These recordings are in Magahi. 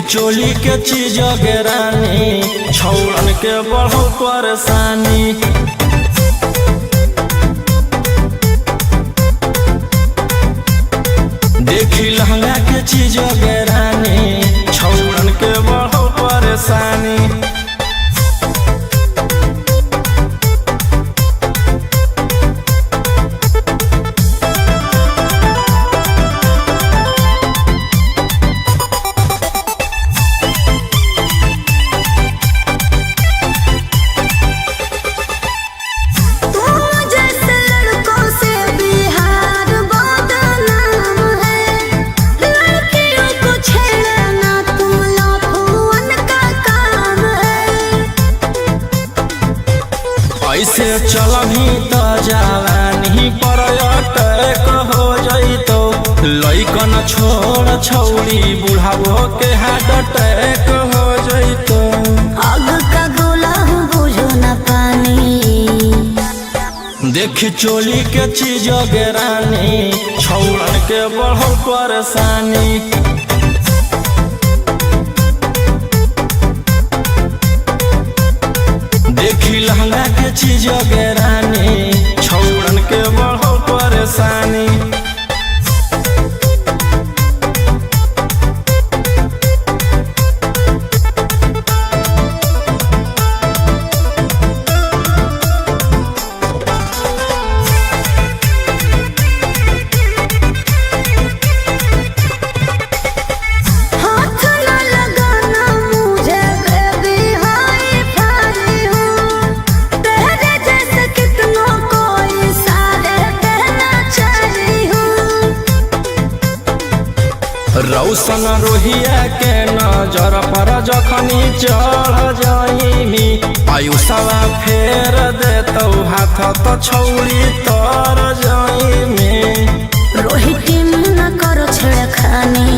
चोली के चीज गे रानी, छौड़न के बढ़ो परेशानी। देखी लहंगा के चीज गे रानी, छौड़न के बढ़ो परेशानी। ऐसे चलभी त जवानी पर अटैक हो जइतो, लइकन छोड़ छौड़ी बुढ़ावो के हार्ट अटैक हो जइतो। आग का गोला हूँ बुझो न पानी। देखी चोली के चीज गे रानी, छौड़न के बढ़ो परेशानी। देखी लहंगा के चीज गे रानी, छौड़न के बढ़ो परेशानी। रौशन रोहिया के नजर पर जखनी चढ़ जाइमी, आयुषवा फेर देतौ हाथ त छौड़ी तर जाइमी। रोहिती न करो छेड़खानी।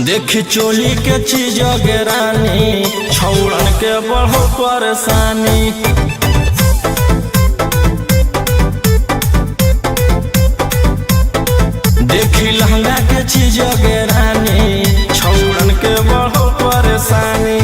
देखी चोली के चीज गे रानी, छौड़न के बढ़ो परेशानी। देखी लहंगा के चीज गे रानी, छौड़न के बढ़ो परेशानी।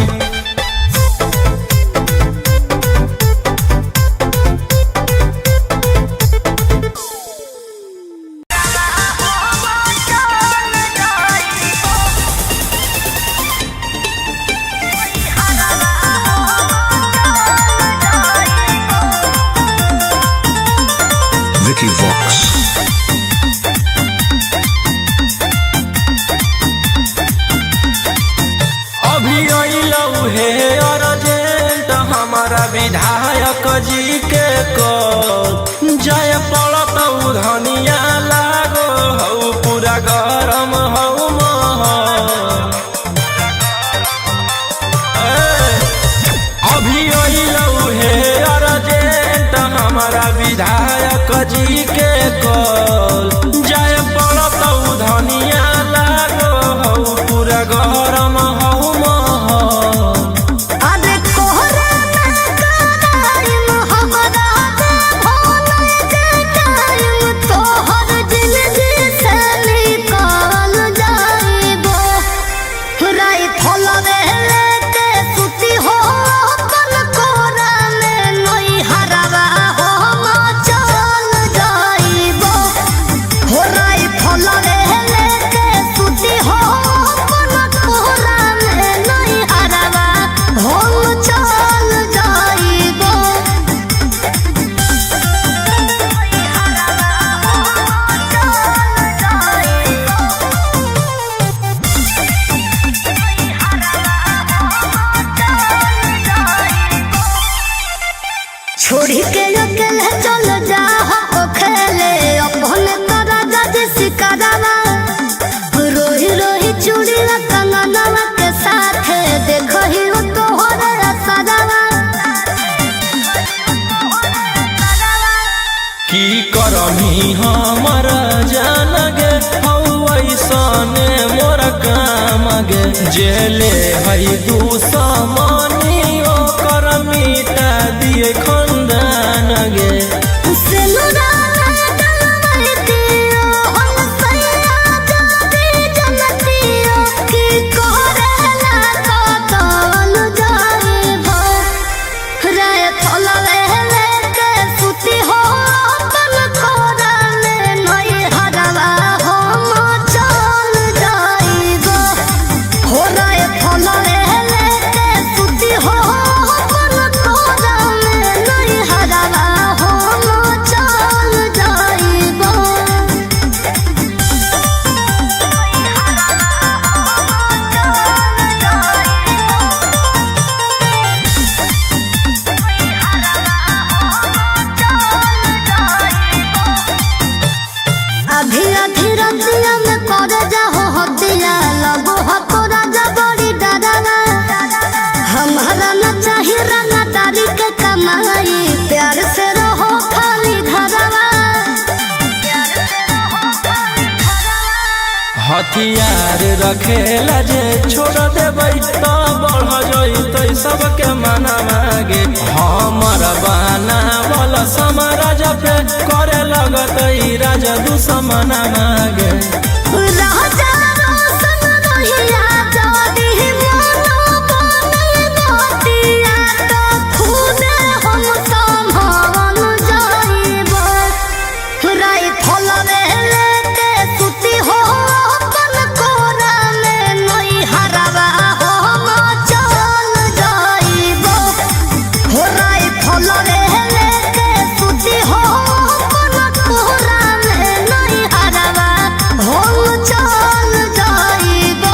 Vicky Vox. अभी अइलौ हे अर्जेंट हमारा विधायक जी के कॉल, जय पड़त धनिया लागो हौ पूरा गरम हौ महल। अभी अइलौ हे अर्जेंट हमारा विधायक जी के कॉल, जय पड़त धनिया लागो हौ पूरा गरम हौ। छोड़ी के अकेले चल जा हो खेले अपन तोरा जज सिकरावा, रोही रोही चूड़ी कंगनवा के साथ देखो ही वो तोहरा सदावा। की करमी हमर जान गे हौ ऐसने मोर काम गे, जेले है दुश्मनी ओकर मिटा दिए खंदान गे। की फलवे लेके सुती हो अपन कोरा में नई हरवा हम चल जाइबो। हो राय फलवे लेके सुती हो अपन कोरा में नई हरवा हम चल जाइबो। अभी अभी रतिया में कर जाहो हतिया लगो हको राजा बड़ी डरावा। हमारा न चाही रंगदारी के कमाई, प्यार से रहो खाली घरवा। हथियार रखेला जे छोड़ देबै त बढ़ जइतै सबके मना मागे। हमर बनावल समराज पे करे लगतै राजा दुश्मना मागे। राजा रोशन रोहिया जादी मोनो बनल मोतिया तो खुदे हम संभाल जाइबो। राय फलवे लेके सुती हो अपन कोरा में नई हरवा हम चल जाइबो। हो राय फलवे लेके सुती हो अपन कोरा में नई हरवा हम चल जाइबो।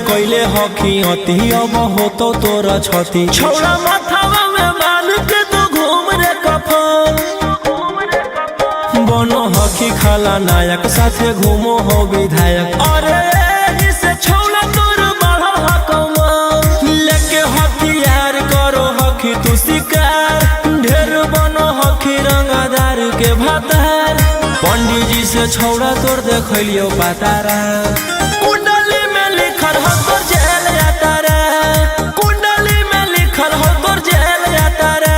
कैले हखी अति अब होतो तोरा छति। छौड़ा माथावा में बाल के तू घूम रे कफन, बनो हखी खाला नायक साथे घूमो हो विधायक। अरे एही से छौड़ा तोर बढ़ल हकमा, लेके हथियार करो हखी तू शिकार, ढेर बनो हखी रंगदार के भातार। पंडित जी से छौड़ा तोर देखलियो पातारा, कुंडली में लिखल हो तोर जेल यातारा, कुंडली में लिखल हो तोर जेल यातारा।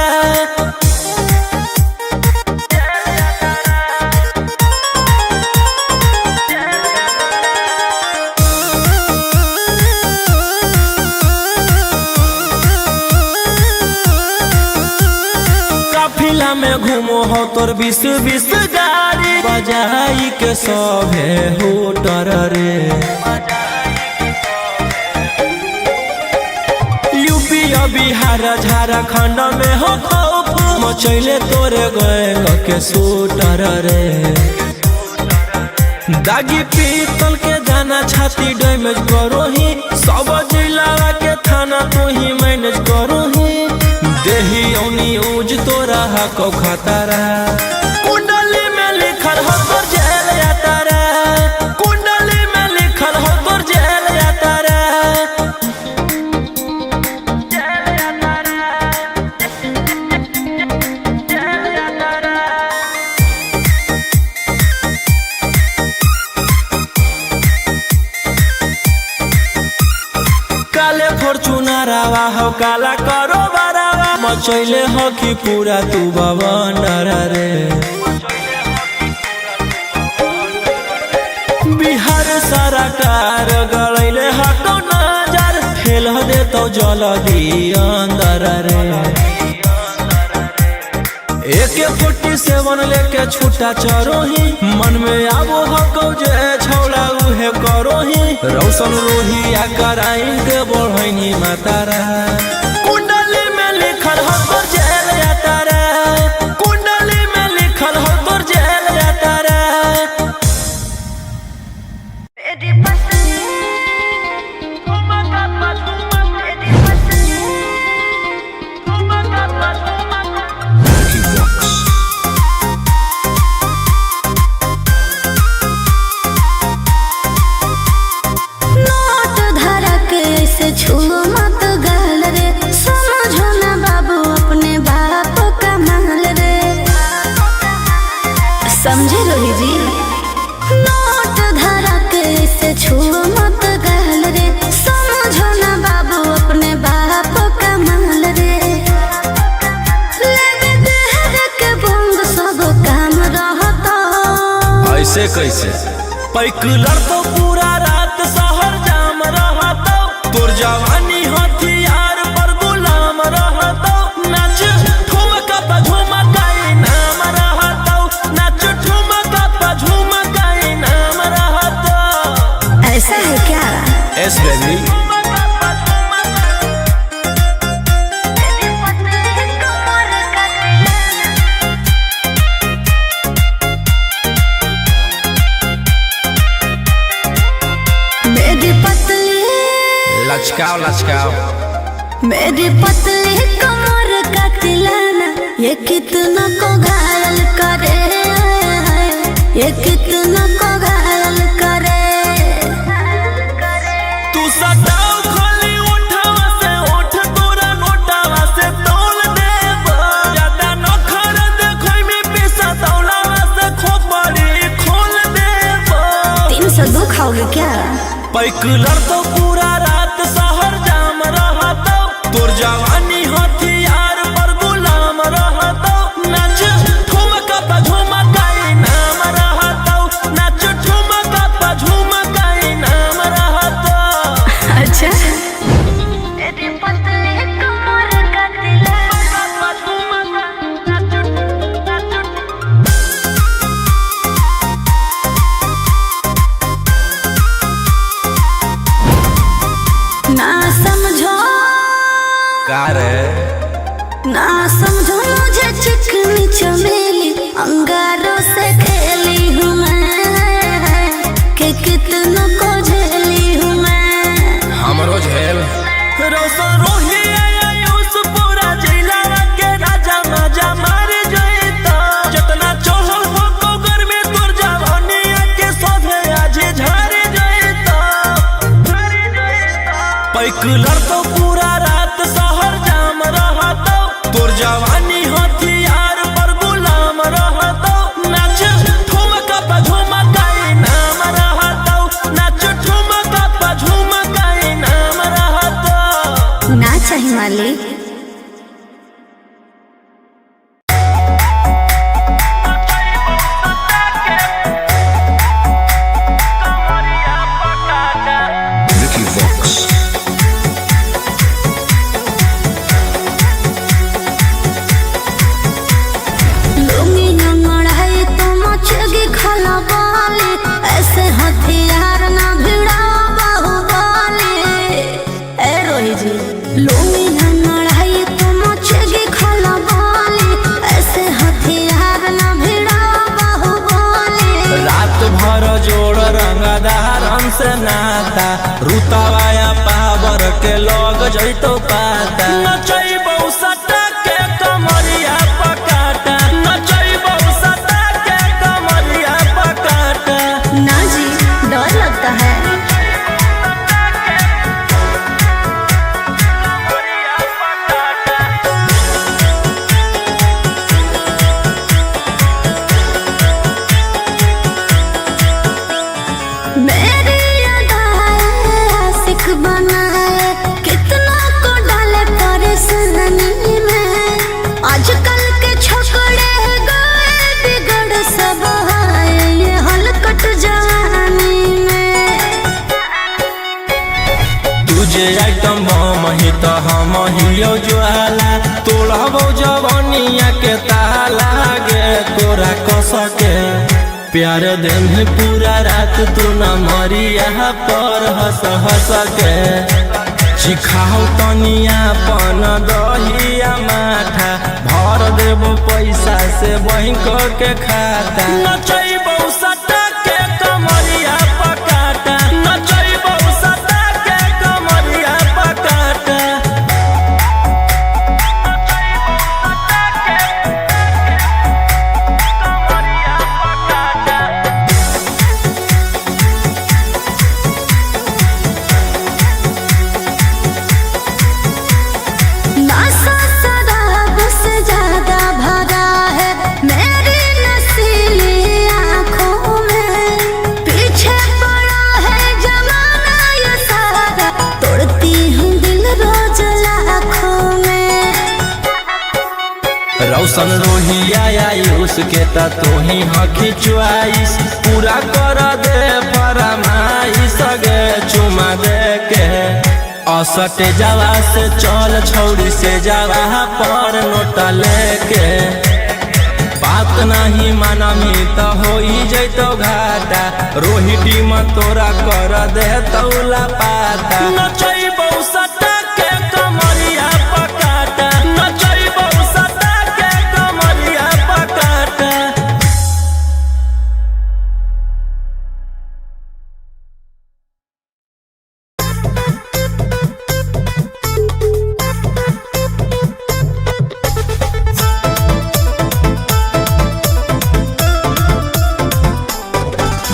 काफिला में घूमो हो तोर 20-20 गाड़ी, बजाई के सभे होटर रे। यूपी और बिहार झारखंड में हो खौफ मचैले तोरे गए के शूटर रे। दागी पीतल के दाना छाती डैमेज करो ही, सब जिला के थाना तू ही मैनेज करो ही। देही औनी ऊज तोरा हको खतरा, कुंडली में लिखल हो तोर जेल यातारा, कुंडली में लिखल हो तोर जेल यातारा। काले फॉर्चूनरवा हो काला करो बरावा, मचैले हो कि पूरा तू बवंडर रे। बिहार सरकार गड़ैले हको नजर, फेल देतो जल्दी अंदर रे। AK-47 लेके छूटा चरोही, मन में आबो हको जे छौड़ा उहे करोही। रौशन रोही आ कराइन के बढ़ैनी मातारा, कुंडली में लिखल हो तोर जेल यातारा, कुंडली में लिखल हो तोर जेल यातारा। Vicky Vox. Note धरा के ऐसे छुओ मत गाल रे, समझो ना बाबू अपने बाप का माल रे। समझे रोही जी, नोट धरा के ऐसे छुओ मत गाल रे, समझो ना बाबू अपने बाप का माल रे। लेबे देहर के बोंग सब काम रहता। ऐसे कैसे पैकुलर तो पूरा रात शहर जाम रहतो, तोर जवानी हथियार पर गुलाम रहतो। नाच ठुमका पा झुमका इनाम रहतो, नाच ठुमका पा झुमका इनाम रहतो। ऐसा है क्या? Yes baby. मेरी पतली लचकाओ लचकाओ, मेरी पतली कमर का तिलाना, ये कितना को घायल करे, ये कितना को घायल करे। तू सटाओ खाली उठावा से उठ तोरा नोटावा से तोल देब, ज्यादा नखर देखै में पैसा तौलावा से खोपड़ी खोल देब। 302 खाओगे क्या? पैकुलर तो पूरा रात शहर जाम रहतो, तोर जवानी हथियार पर गुलाम रहतो। नाच ठुमका पा झुमका इनाम रहतो, नाच ठुमका पा झुमका इनाम रहतो। अच्छा। ना समझो का रे, ना समझो मुझे चिकनी चमेली, अंगारों से खेली हूँ मैं, कि कितनों को झेली हूँ मैं। पैक लड़तो पूरा रात शहर जाम रहतो, तोर जवानी हथियार पर गुलाम रहतो। नाच ठुमका पा झुमका इनाम रहतो, नाच ठुमका पा झुमका इनाम रहतो। ना चाहिए मालिक। Vicky Vox. लुंगी अंगड़ाई तो मचेगी खलबली, ऐसे हथियार ना भिड़ाओ बाहुबली। ए रोही जी, लुंगी अंगड़ाई तो मचेगी खलबली, ऐसे हथियार ना भिड़ाओ बाहुबली। रात भर जोड़ रंगदारन से नाता, रुतवाया पावर के लग जैतो पाता। नचैबौ सटा के कमरिया पकाटा, नचैबौ सटा के कमरिया पकाटा। ना जी, डर लगता है। मेरी अदाएं आशिक बनाए, कितना को डाले परेशानी में। आजकल के छोकरे गए बिगड़ सब आए, ये हलकट जवानी में। तुझे आइटम बम ही तो हम हियो ज्वाला, तोड़बौ जवानिया के ताला गे तोरा कसके। प्यार देह पूरा रात तू न मरिया पर हंस हंस के। चिखाओ तनिया पन दहिया माठा, भर देबो पैसा से बैंक के खाता। नचैबौ सटा के कमरिया पकाटा, नचैबौ सटा के कमरिया पकाटा। नशा शराब से ज्यादा भरा है मेरी नशीली आंखों में, पीछे पड़ा है जमाना ये सारा, तोड़ती हूँ दिल रोज लाखों में। रौशन रोहिया आयुष के त तोही हखी चुआइस, पूरा कर दे फरमाइश गे चुमा दे के। असटे जावा से चल छौरी से जावा पर नोटा लेके। बात नहीं मानमी त होई जैतो घाटा, रोही टीम तोरा कर दे तौला पाता। नचैबौ सटा के कमरिया पकाटा, नचैबौ सटा के कमरिया पकाटा।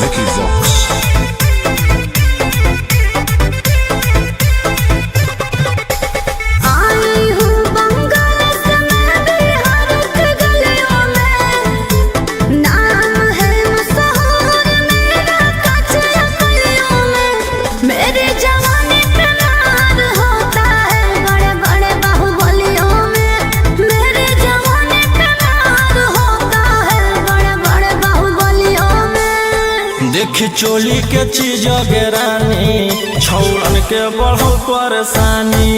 Vicky Vox. आई हूँ बंगाल से मैं बिहार के गलियों में, नाम है मशहूर मेरा कचरा गलियों में। मेरी जवानी पे मार होता है बड़े बड़े बाहुबलियों में, मेरी जवानी पे मार होता है बड़े बड़े बाहुबलियों में। देख चोली के चीज गे रानी, छौड़न के बढ़ो परेशानी।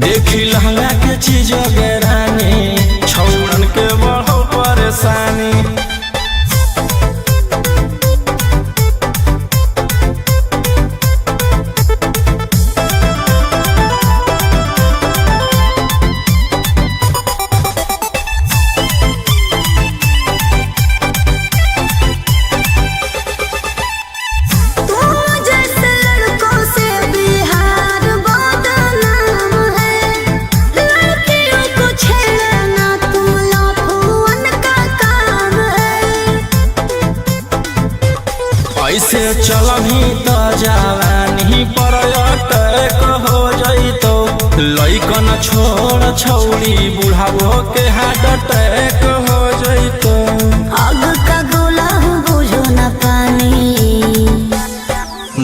देखी लहंगा के चीज गे रानी, छौड़न के बढ़ो परेशानी। तुम जैसे लड़कों से बिहार बदनाम है, लड़कियों को छेड़ना तुम लाफुअन का काम ऐसे चलभी त जवानी पर अटैक हो जइतो। लइकन छोड़ छौरी बुढ़ावो के हार्ट अटैक हो जइतो। आग का गोला हूँ बुझो न पानी।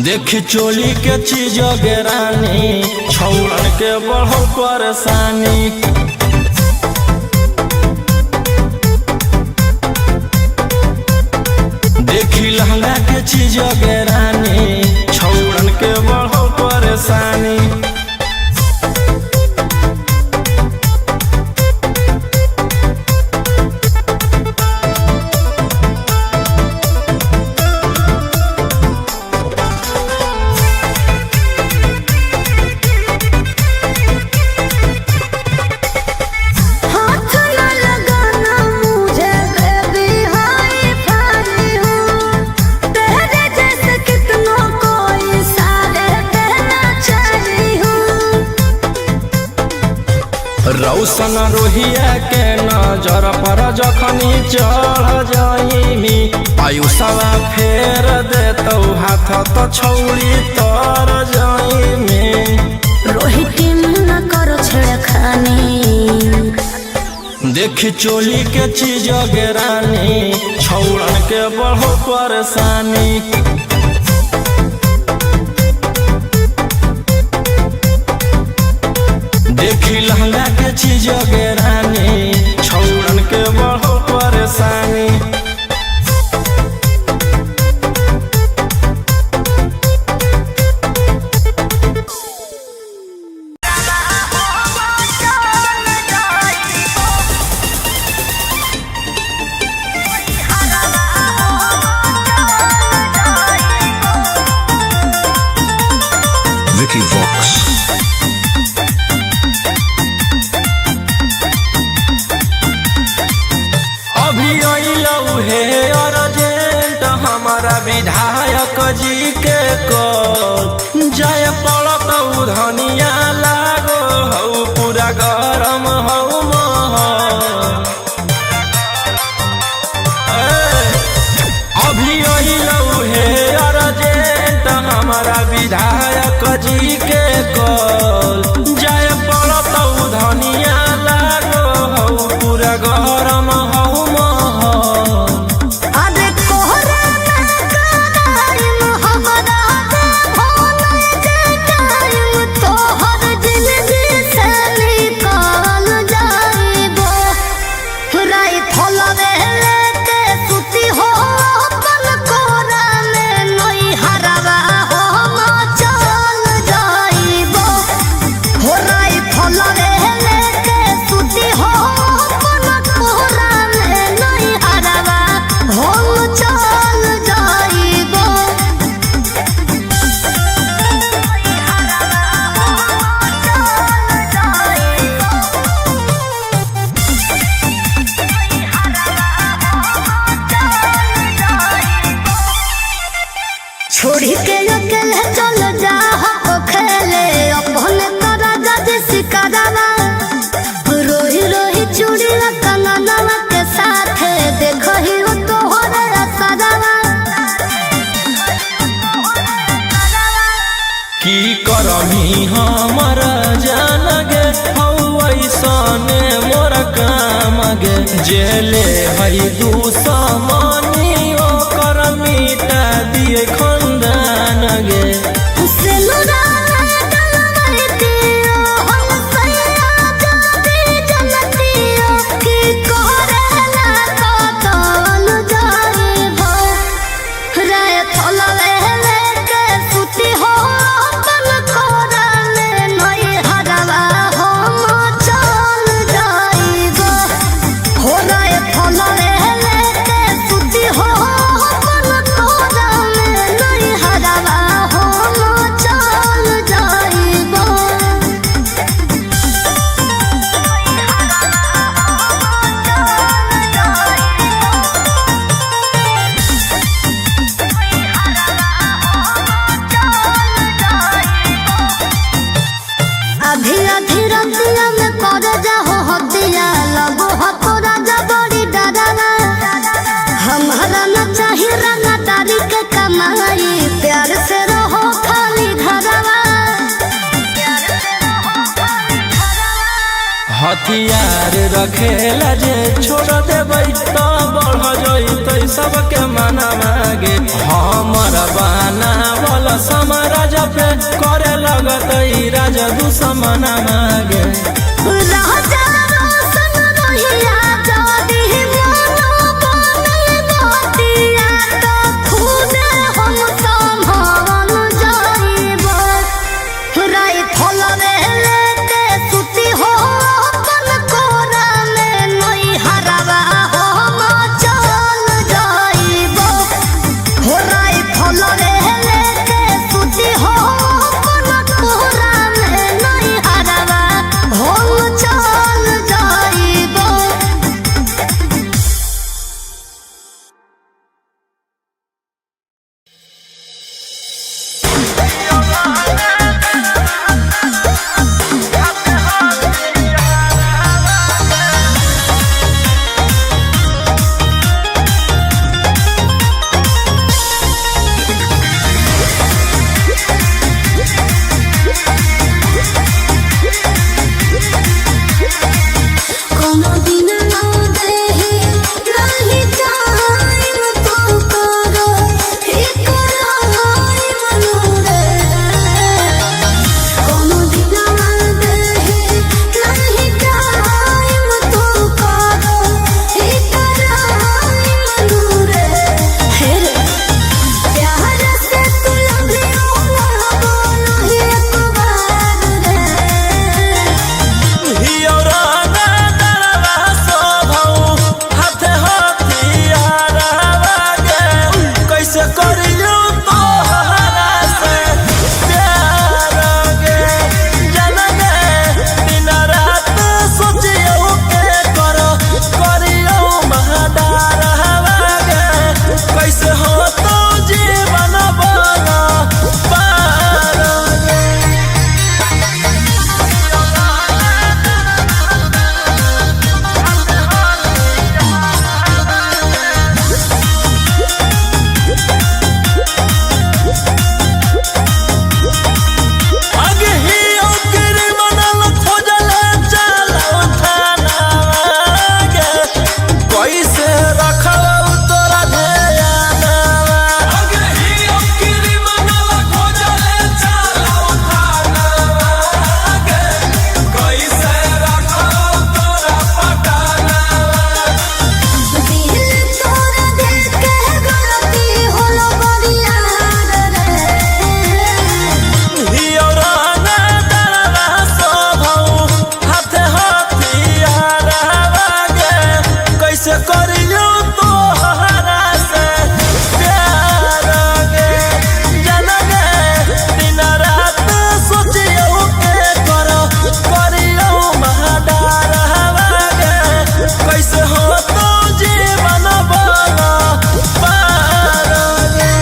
देख चोली के चीज गेरानी छौड़न के बढ़ो परेशानी। देखी लहंगा के चीज गेरानी छौड़न के बढ़ो परेशानी। हाथ न लगाना मुझे बेबी हाय फाई हूँ। तेरे जैसे कितनों को इशारे कहना चाही हूँ। रौशन रोहिया के नजर पर जखनी चढ़ जाइमी आयुषवा फेर देतौ हाथ त छौरी तर जाइमी। रोहित न करो छेड़खानी। देख चोली के चीज गेरानी छौड़न के बढ़ो परेशानी। देखी लहंगा के चीज गेरानी छौड़न के बढ़ो परेशानी। Vicky Vox. अभी अइलौ हे अर्जेंट हमारा विधायक जी के कॉल जाय पड़त धनिया लागो हौ पूरा गरम हौ महल। ए, अभी अइलौ हे अर्जेंट हमारा विधायक जी के कॉल जाय पड़त धनिया लागो हौ पूरा गरम हौ महल। अरे कोहरा ना कराइम हमरा के भोले के टाइम तोहर जिंदगी से निकाल जाइबो। राई फलवे लेके सुती हो अपन कोरा में नई हरवा हो चल जाइबो। हो राई फलवे लेके सुती हो अपन कोरा में नई हरवा हो चल जाइबो। छोड़ी के अकेले चल जा हो खेले अपने तोरा जज शिकारावा। रोही रोही चूड़ी कंगनवा के साथ देखही हो तोहरे असरवा। की करमी हमर जान गे हौ ऐसने मोर काम गे जेले हई दुश्मनी ओकर मिटा दिए खंदान गे। सिनुरा डलवैतियो हम सैया जाती जनतियो की कोहरेला कतल जाइबो। राय फलवे लेके सुती हो अपन कोरा में नई हरवा हम चल जाइबो। हो राय फलवे लेके सुती हो अपन कोरा में नई हरवा हम हथियार रखेला जे छोड़ देबै त बढ़ जइतै सबके मना मागे। हमर बनावल समाराज पे करे लगतै राज दुश्मन मागे। राजा रोशन रोहिया जादी मोनो बनल बतिया तो खुद हम संभाल जाइब। राइफल लेके सुती हो अपन कोरा में नई हरवा हम चल जाइब। हो राइफल लेके सुती हो अपन कोरा में नई हरवा हम चल जाइब। कोनो दिन ना देहि नाही टाइम तू करो एकराई मनोरे। कोनो दिन ना देहि नाही टाइम तू करो एकराई मनोरे। हे रे प्यार से तू लगियो ना बोलो ही एक बार रे। कैसे करियो तोहरा से प्यार गे जनगे दिन रात सोचियो के करो करियो महादार गे कैसे हो तो जीवन बना पार गे। आगे ही ओकर बनल खोजल चलो थाना गे कैसे रखब तोरा ध्यान। आगे ही ओकर बनल खोजल चलो थाना गे कैसे रखब तोरा पटाना। दिल तोरा देख के गलती होलो बरियार रे। कैसे करियो तोहरा से प्यार गे जनगे दिन रात सोचियो के करो करियो महादार गे कैसे हो तो जीवन बना पार गे।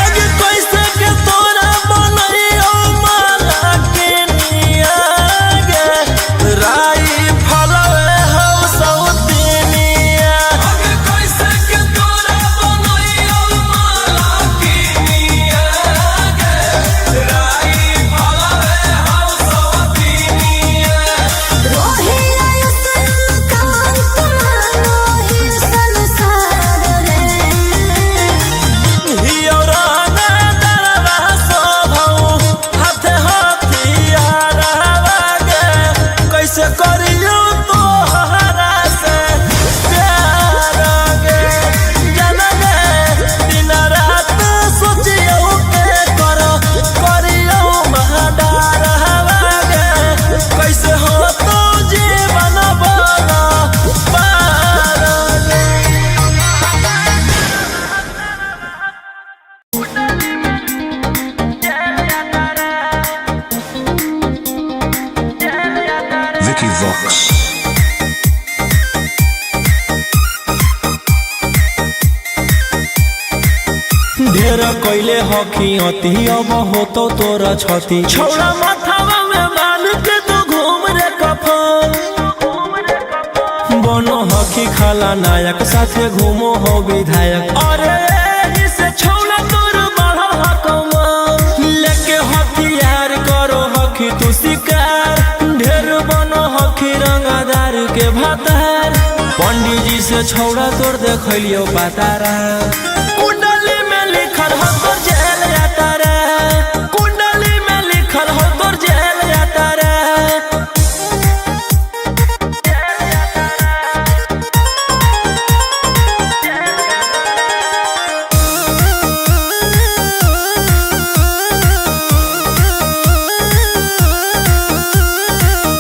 अगे कैसे के तोरा बनैयो माला के निया गे राई फलवे हौ सौतिनिया। अगे कैसे के तोरा बनैयो माला के निया गे राई फलवे हौ सौतिनिया। रोहिया सन कांत मानो ही संसार रे। कैसे करियो तोहरा से प्यार गे जनगे दिन रात सोचियो के करो करियो महादार गे कैसे हो तो जीवन बना पार गे। Vicky Vox. ढेर कैले हकी अति अब होतो तोरा छति। छौड़ा माथावा में बांध के तू घूम रे कफन। खलनायक साथे घूमो हो विधायक। अरे एही से छौला तोर बढ़ल ह कमर, लेके हथियार करो हखी तू शिकार, ढेर बनो हखी रंगदार के भातार। पंडित जी से छौड़ा तोर देखलियो पातारा, कुंडली में लिखल हो तोर जेल यातारा, कुंडली में लिखल हो तोर जेल यातारा।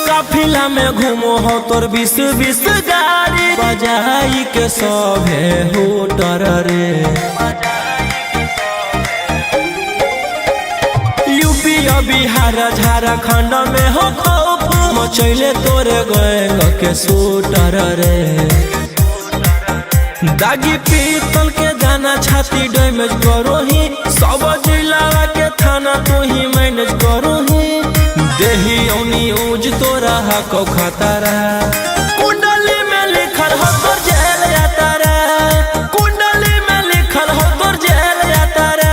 काफिला में घूमो हो तोर 20-20 गाड़ी, बजाई के सभे होटर रे। यूपी और बिहार झारखंड में हो खौफ मचैले तोरे गैंग के शूटर रे। दागी पीतल के दाना छाती डैमेज करो ही, सब जिला के थाना तू ही मैनेज करो ही। देही औनी ऊज तोरा हको खतरा, कुंडली में लिखल हो तोर जेल यातारा, कुंडली में लिखल हो तोर जेल यातारा।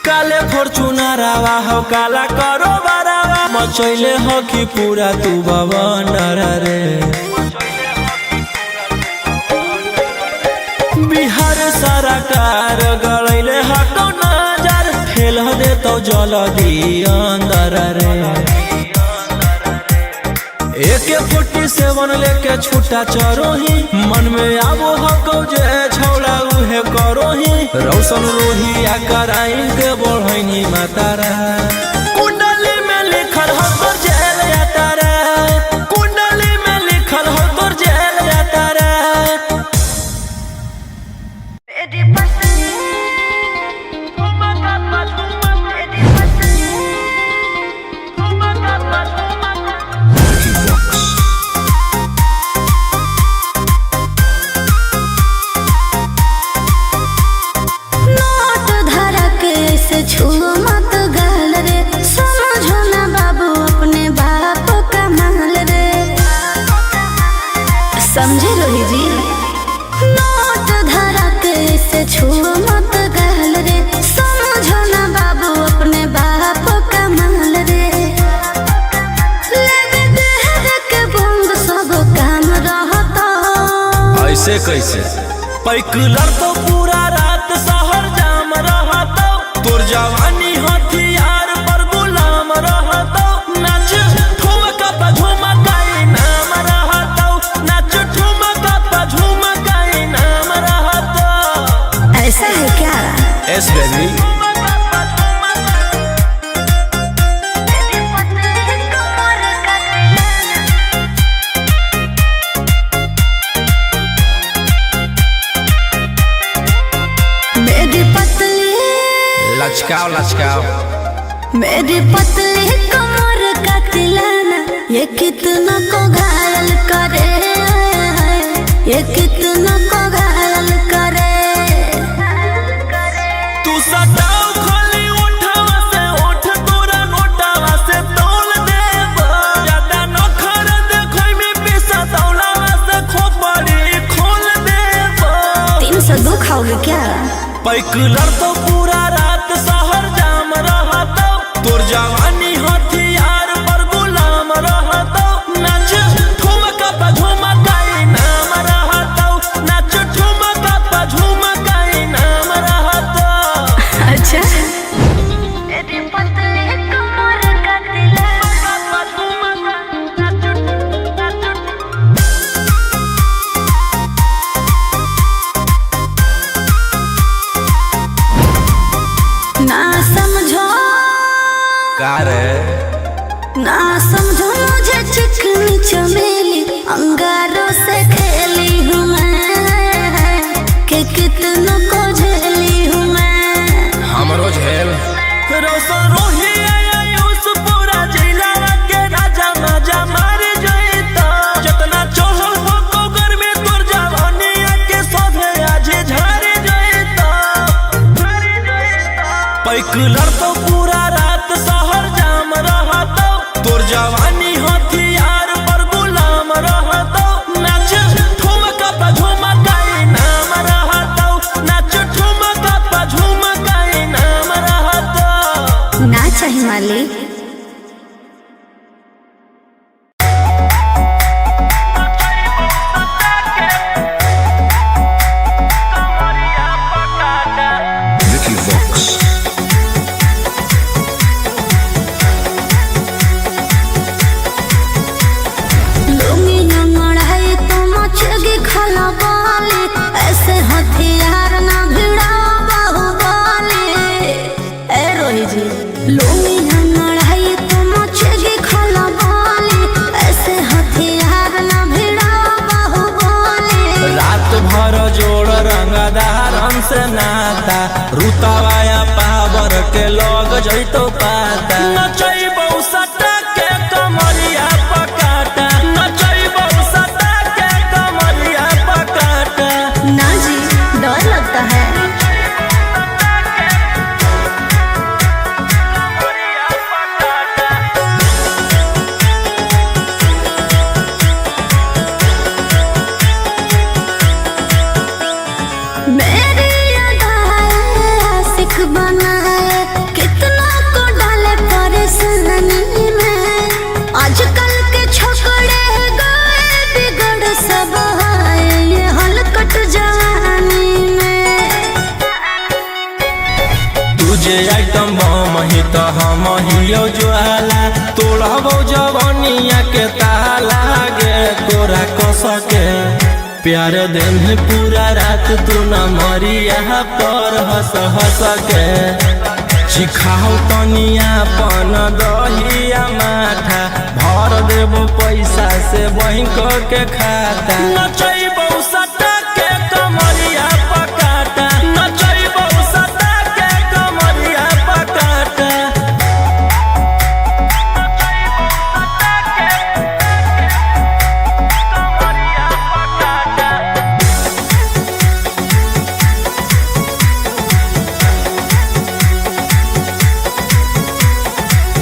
काले फॉर्चूनरवा हो काला करो बारावा, मचैले हो कि पूरा तू बवंडर रे। बिहार सरकार गड़ैले हटो नजर, फेल देतो जल्दी अंदर रे। AK-47 लेके छूटा चरोही, मन में आवो हको जे छौड़ा उहे करोही। रौशन रोही आ कराइन के बढ़ैनी मातारा, कुंडली में लिखल हो तोर जेल यातारा, कुंडली में लिखल हो तोर जेल यातारा। Vicky Vox. Note धरा के ऐसे छुओ मत गाल रे, समझो ना बाबू अपने बाप का माल रे। समझे रोही जी, नोट धरा के ऐसे छुओ मत गाल रे, समझो ना बाबू अपने बाप का माल रे। लेवे देह के बंग सब काम रहता। ऐसे कैसे पैकुलर तो पूरा रात शहर जाम रहतो, तोर जवानी हथियार पर गुलाम रहतो। नाच ठुमका पा झुमका इनाम रहतो, नाच ठुमका पा झुमका इनाम रहतो। ऐसा है क्या? Yes baby. मेरी पतली लचकाओ लचकाओ, मेरी पतली कमर का तिलाना, ये कितना को घायल करे, ये कितना को घायल करे। तू सटाओ खाली उठावा से उठ तोरा नोटावा से तोल देब, ज्यादा नखर देखै में पैसा तौलावा से खोपड़ी खोल देब। 302 खाओगे क्या? पैकुलर तो पूरा रात शहर जाम रहतो, तोर जवानी हथियार पर गुलाम रहतो। नाच ठुमका पा झुमका इनाम रहतो, नाच ठुमका पा झुमका इनाम रहतो। अच्छा। ना समझो का रे, ना समझो मुझे चिकनी चमेली, अंगारों से खेली हूँ मैं, कि कितनों को झेली हूँ मैं। हमरो झेल रोशन रोही आयुष पूरा जिला के राजा माजा मार जइता, जतना चढ़ल हो को गर्मी तोर जवानी पैक लड़तो पूरा रात शहर जाम रहतो, तोर जवानी हथियार पर गुलाम रहतो। नाच ठुमका पा झुमका इनाम रहतो, नाच ठुमका पा झुमका इनाम रहतो। ना चाहिए मालिक। Vicky Vox. लुंगी अंगड़ाई तो मचेगी खलबली, ऐसे हथियार ना भिड़ाओ बाहुबली। ए रोही जी, लुंगी अंगड़ाई तो मचेगी खलबली, ऐसे हथियार ना भिड़ाओ बाहुबली। रात भर जोड़ रंगदारन से नाता, रुतवाया पावर के लग जैतो पाता। नचैबौ सटा के कमरिया पकाटा, नचैबौ सटा के कमरिया पकाटा। ना जी, डर लगता है। मेरी अदाएं आशिक बनाए, कितना को डाले परेशानी में। आजकल के छोकरे गए बिगड़ सब आए ये हलकट जवानी में। तुझे आइटम बम ही तो हम हियो ज्वाला, तोड़बौ जवनिया के ताला गे तोरा कसके। प्यार देह पूरा रात तू न मरिया पर हंस हंस के। चिखाओ तनिया पन दहिया माठा, भर देबो पैसा से बैंक के खाता। नचैबौ सटा के कमरिया पकाटा, नचैबौ सटा के कमरिया पकाटा।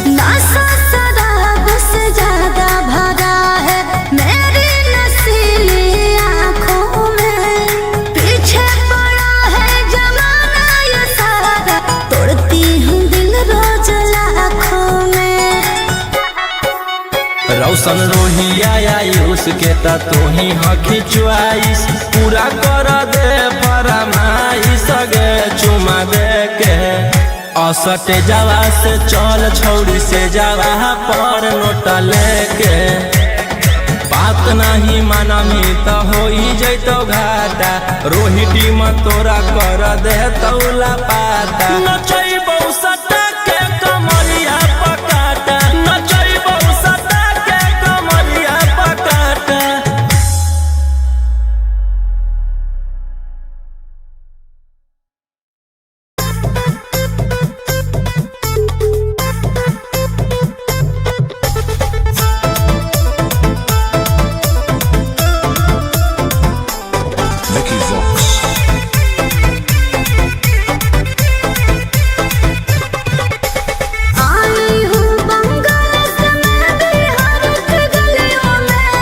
नशा शराब से ज्यादा भरा है मेरी नशीली आंखों में, पीछे पड़ा है जमाना ये सारा, तोड़ती हूँ दिल रोज लाखों में। रौशन रोहिया आयुष के त तोही हखी चुआइस, पूरा कर दे फरमाइश गे चुमा दे के। असटे जावा से चल छौड़ी से जावा पर नोट लेके। बात नहीं मानमी त होई जैतो घाटा, रोही टीम तोरा कर दे तौला पाता। नचैबौ सटा के कमरिया पकाटा, नचैबौ सटा के कमरिया पकाटा। Vicky Vox. आई हूँ बंगाल से मैं बिहार के गलियों में,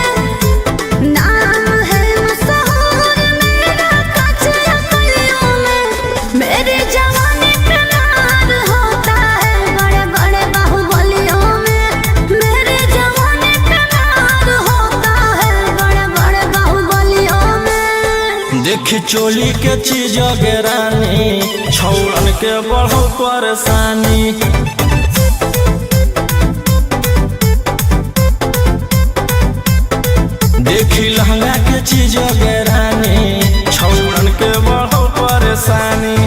नाम है मशहूर मेरा कचरा गलियों में। मेरी जवानी पे नार होता है बड़े बड़े बाहुबलियों में, मेरी जवानी पे नार होता है बड़े बड़े बाहुबलियों में। देख चोली के चीज गे रानी, छौड़न के बढ़ो परेशानी। देखी लहंगा के चीज गे रानी, छौड़न के बढ़ो परेशानी।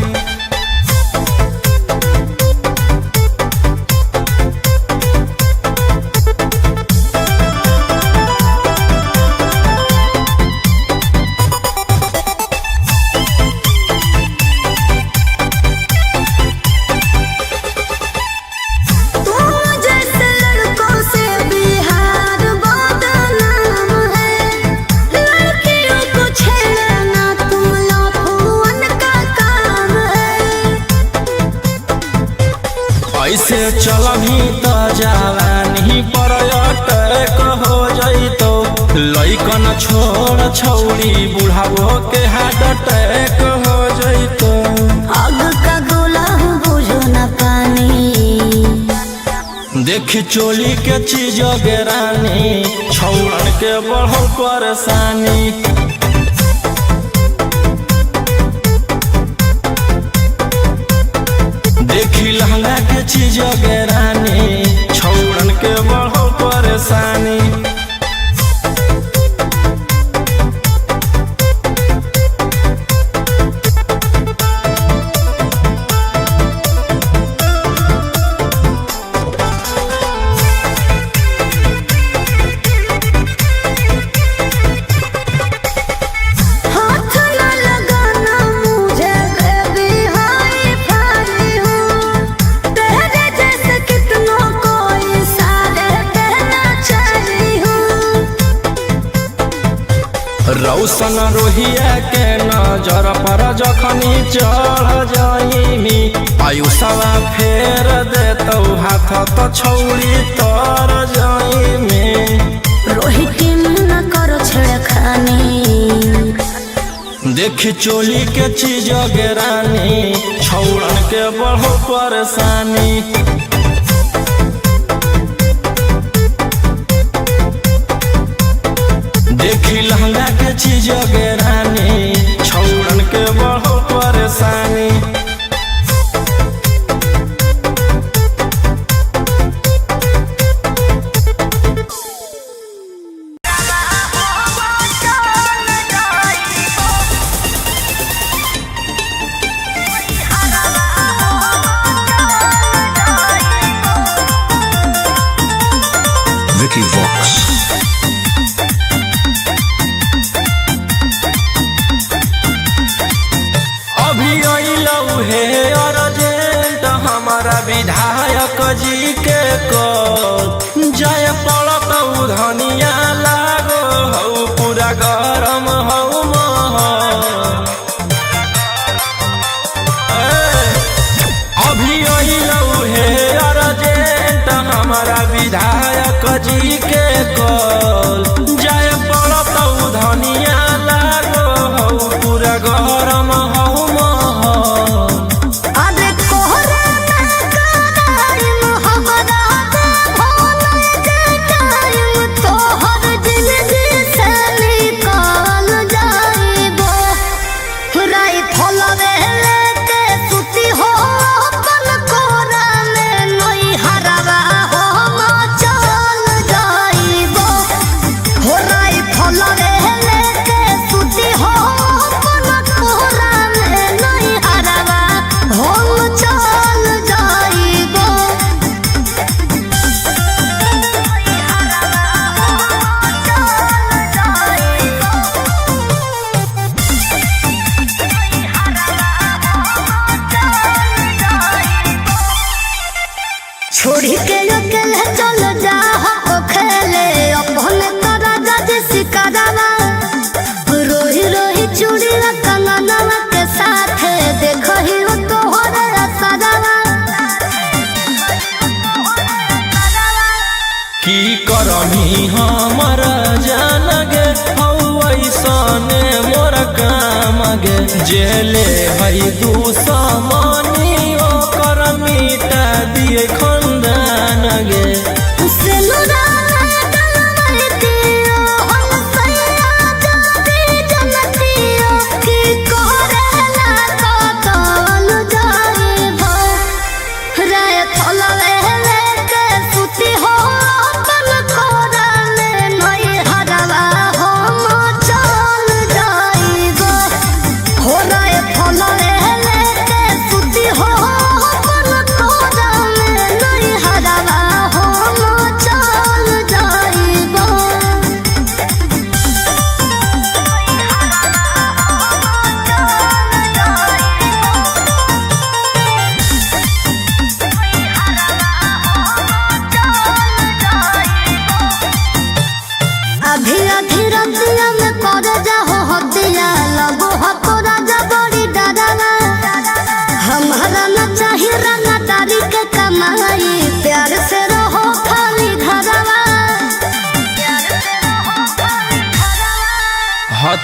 ऐसे चलभी त जवानी पर अटैक हो जइतो। लइकन छोड़ छौरी बुढ़ावो के हार्ट अटैक हो जइतो। आग का गोला हूँ बुझो ना पानी। देखी चोली के चीज गेरानी छौड़न के बढ़ल परेशानी। देखी लहंगा के चीज गेरानी छौड़न के बढ़ल परेशानी। हाथ न लगाना मुझे बेबी हाय फाई हूँ। तेरे जैसे कितनों को इशारे कहना चाही हूँ। रौशन रोहिया के नजर पर जखनी चढ़ जाइमी आयुषवा फेर देतौ हाथ त छौरी तर जाइमी। रोहित न करो छेड़खानी। देखी चोली के चीज गेरानी छौड़न के बढ़ो परेशानी। देखी लहंगा के चीज गेरानी छौड़न के बढ़ो परेशानी। Vicky Vox. अभी अइलौ हे अर्जेंट हमारा विधायक जी के कॉल जाय पड़त धनिया लागो हौ पूरा गरम हौ महल। ए, अभी अइलौ हे अर्जेंट हमारा विधायक जी के कॉल जाय पड़त धनिया लागो हौ पूरा गरम हौ महल। अरे कोहरा ना कराइम हमरा भोले के टाइम तोहर जिंदगी से निकाल जाइबो। राई फलवे लेके सुती हो अपन कोरा में नई हरवा हो चल जाइबो। हो राई फलवे लेके सुती हो अपन कोरा में नई हरवा हो चल जाइबो। छोड़ी के अकेले चल जा हो खेले अपन तारा जज सिकरावा। रोही रोही चूड़ी कंगनवा के साथ देखो ही वो तोहर असरवा। की करनी हमर जान गे हौ ऐसने मोर काम गे जेले हई दुश्मनी ओकर मिटा दिए खंदान गे। सिनुरा डलवतियो हम सैया जाती जनतियो की कोरेला तो तल जाइबो। रे थलवे लेके सुती हो अपन कोरा में नई हरवा हम चल जाइबो। हो रे थलवे लेके सुती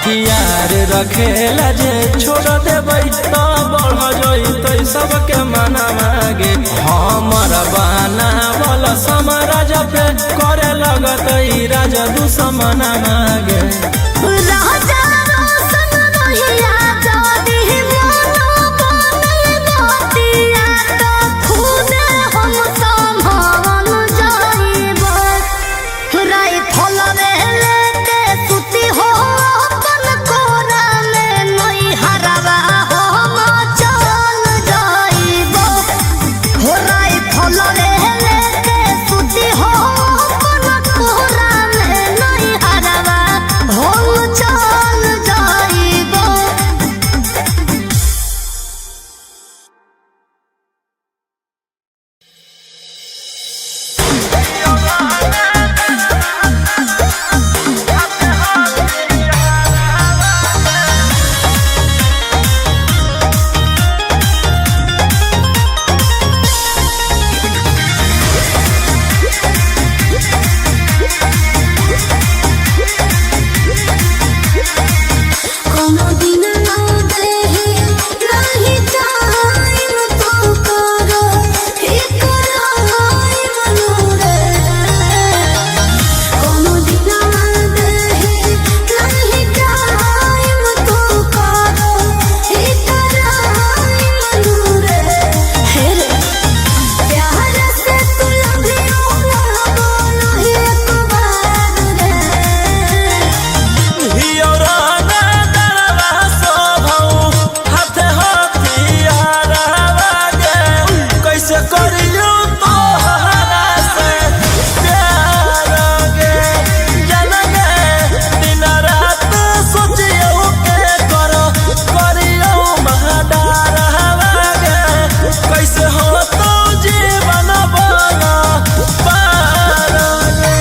हथियार रखेला जे छोड़ देबै त बढ़ जइतै सबके मना मागे। हमर बनावल समाराज पे करे लगतै राजा दुश्मन मागे। राजा रोशन रोहिया जादी मोनो बनल बतिया तो खुदे हम संभाल जाइब। राइफल लेके सुती हो अपन कोरा में नई हरवा हम चल जाइब। हो राइफल लेके सुती हो अपन कोरा में नई हरवा हम चल जाइब। कोनो दिन ना देहि नाही टाइम तो करो कराइम रे। कोनो दिन ना देहि नाही टाइम तो करो कराइम रे। हे रे प्यार से तू लभियो ना बोलो एक बार रे। कैसे करियो तोहरा से प्यार गे जनगे दिन रात सोचियो के करो करियो महाडार गे कैसे हो तो जीवन बना पार गे।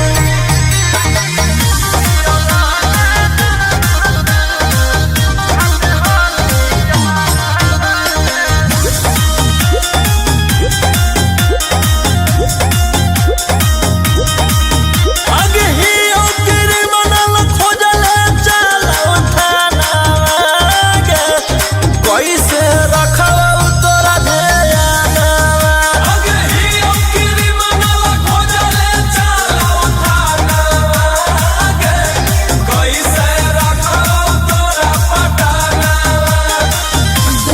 अगहियो क्रिमिनल खोजले चलो थाना गे कैसे रखबौ तोरा ध्यानवा। अगहियो क्रिमिनल खोजले चलो थाना गे कैसे रखबौ तोरा पटानवा।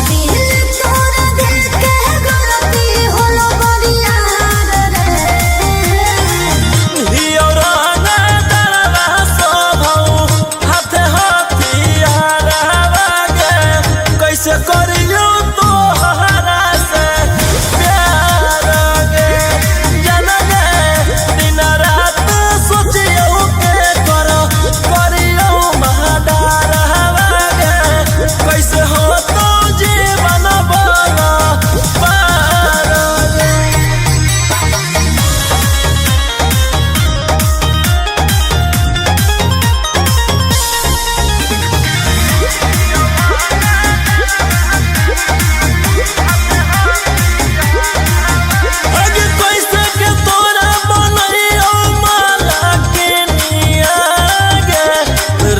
दिल तोरा दिल के गलती होलो बरियार रे। कैसे करियो तोहरा से प्यार गे जनगे दिन रात सोचियो के करो करियो महाडार गे कैसे हो तो जीवन बना पार गे। अगे कैसे के तोरा बनैयो माला के निया गे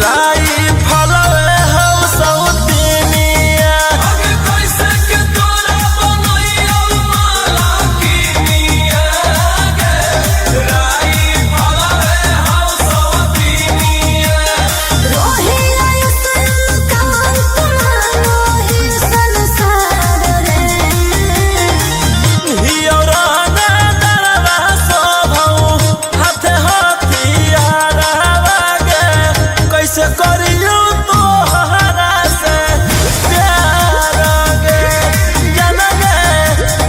राई फलवे हौ सौतिनिया। अगे कैसे के तोरा बनैयो माला के निया गे राई फलवे हौ सौतिनिया। रोहिया सन कांत मानो संसार रे। कैसे करियो तोहरा से प्यार गे जनगे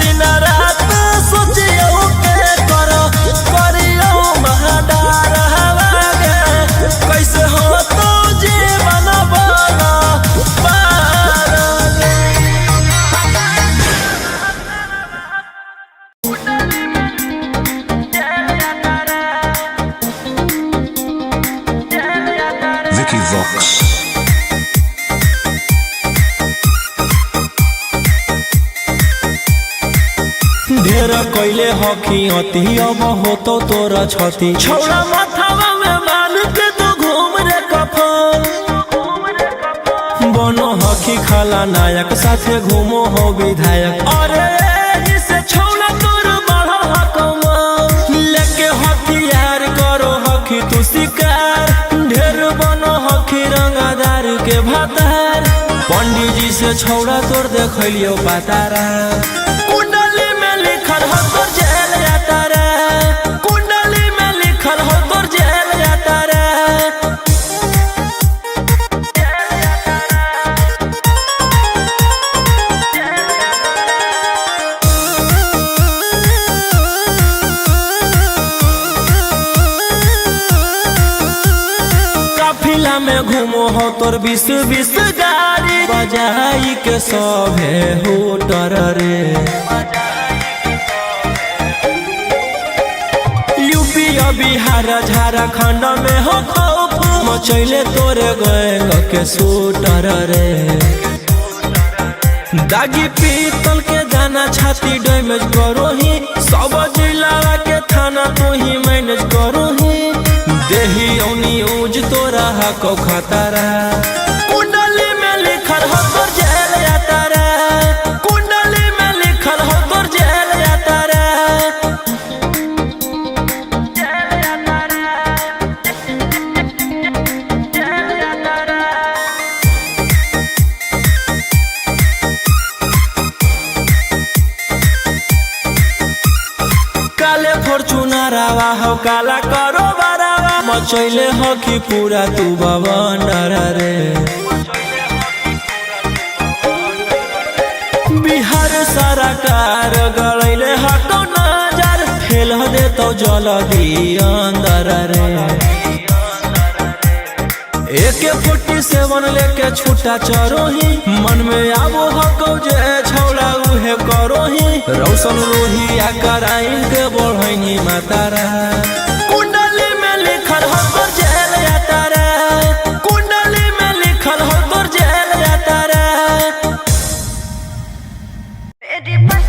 दिन रात सोचियो के करो करियो महाडार गे कैसे हो तो जीवन बना पार गे। Vicky Vox. ढेर कैले हकी अति अब होतो तोरा छति। छौड़ा माथावा में बाल के तो घूम रे कफन। खलनायक साथे घूमो हो विधायक। अरे एही से छौला तोर बढ़ल हकमा, लेके हथियार करो हखी तू शिकार, ढेर बनो हखी रंगदार के भातार। पंडित जी से छौड़ा तोर देखलियो पातारा, कुंडली में लिखल हो तोर जेल यातारा, कुंडली में लिखल हो तोर जेल यातारा। काफिला में घूमो हो तोर 20-20 गाड़ी, बजाई के सभे होटर रे। यूपी और बिहार झारखंड में हो खौफ मचैले तोरे गैंग के शूटर रे। दागी पीतल के दाना छाती डैमेज करो ही, सब जिला के थाना तू ही मैनेज करो ही। देही औनी ऊज तोरा हको खतरा, कुंडली में लिखल हो तोर जेल यातारा, कुंडली में लिखल हो तोर जेल यातारा। काले फॉर्चूनरवा हो काला करो बारावा, मचैले हो कि पूरा तू बवंडर रे। बिहार सरकार गड़ैले हको नजर, फेल दे तो जल्दी अंदर रे। AK-47 लेके छूटा चरोही, मन में आवो हको जे छौड़ा उहे करोही। रौशन रोही आ कराइन के बढ़ैनी मातारा, कुंडली में लिखल हो तोर जेल यातारा, कुंडली में लिखल हो तोर जेल यातारा। Vicky Vox.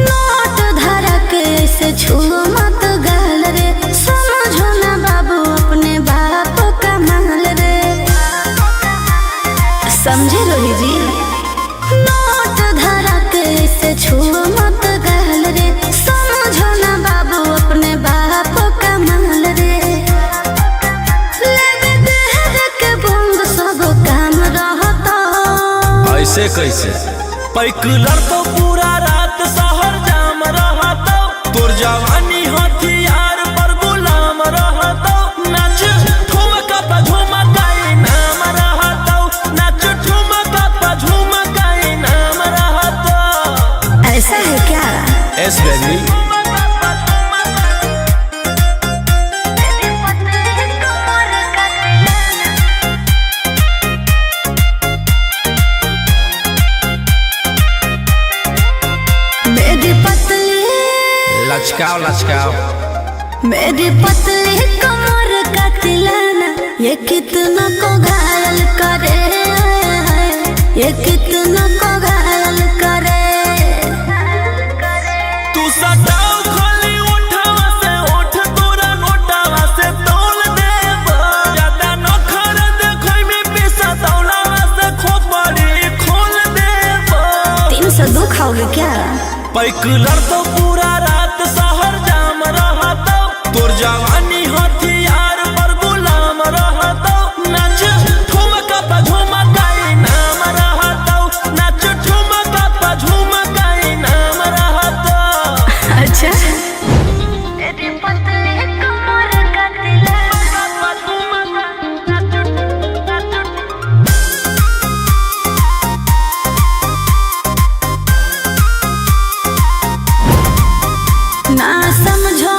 Note धड़क से छुओ मत गाल रे, समझो ना बाबू अपने बाप का माल रे, समझे रोही जी। नोट धड़क से छुओ मत गाल रे, समझो ना बाबू अपने बाप का माल रे। लेवे देह के बंद सब काम रहता, ऐसे कैसे पैकुलर तो पूरा रात शहर जाम रहतो, तोर जवानी हथियार पर गुलाम रहतो। नाच ठुमका पा झुमका इनाम रहतो, नाच ठुमका पा झुमका इनाम रहतो। ऐसा है क्या? Yes baby. मेरी पतली लचकाओ लचकाओ, मेरी पतली कमर का तिलाना, ये कितना को घायल करे, ये कितना को घायल करे। तू सटाओ खाली उठावा से उठ तोरा नोटावा से तोल देब, ज्यादा नखर देखै में पैसा तौलावा से खोपड़ी खोल देब। 302 खाओगे क्या? पैकुलर तो पूरा रात शहर जाम रहतो, तोर जवानी हथियार पर गुलाम रहतो। नाच ठुमका पा झुमका इनाम रहतो, नाच ठुमका पा झुमका इनाम रहतो। अच्छा। ना समझो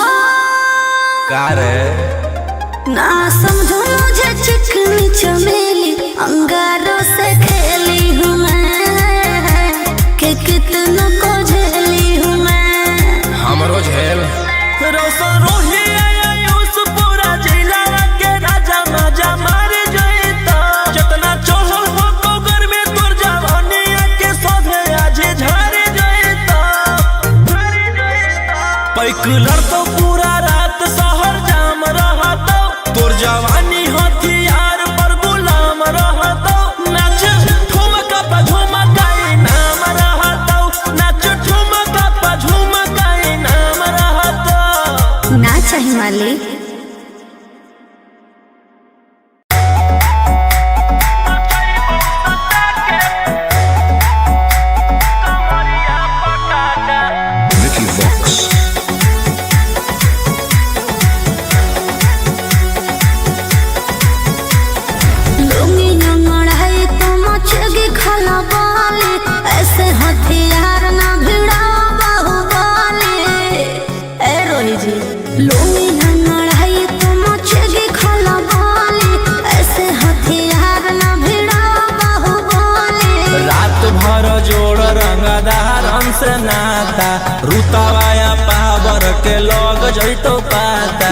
का रे, ना समझो मुझे चिकनी चमेली, अंगारों से खेली हूँ मैं, कि कितनों को झेली हूँ मैं। हमरो झेल रोशन रोही आया यूसुफ पूरा जिला के राजा माजा मार जइता, जतना चढ़ल हो गोगर में तोर जवानी लड़तो पूरा रात शहर जाम रहतो, तोर जवानी हथियार पर गुलाम रहतो। नाच ठुमका पा झुमका इनाम रहतो, नाच ठुमका पा झुमका इनाम रहतो। ना चाही मालिक। Vicky Vox. लुंगी अंगड़ाई तो मचेगी खलबली, ऐसे हथियार ना भिड़ाओ बाहुबली। ए रोही जी, लुंगी अंगड़ाई तो मचेगी खलबली, ऐसे हथियार ना भिड़ाओ बाहुबली। रात भर जोड़ रंगदारन से नाता, रुतवाया पावर के लग जैतो पाता।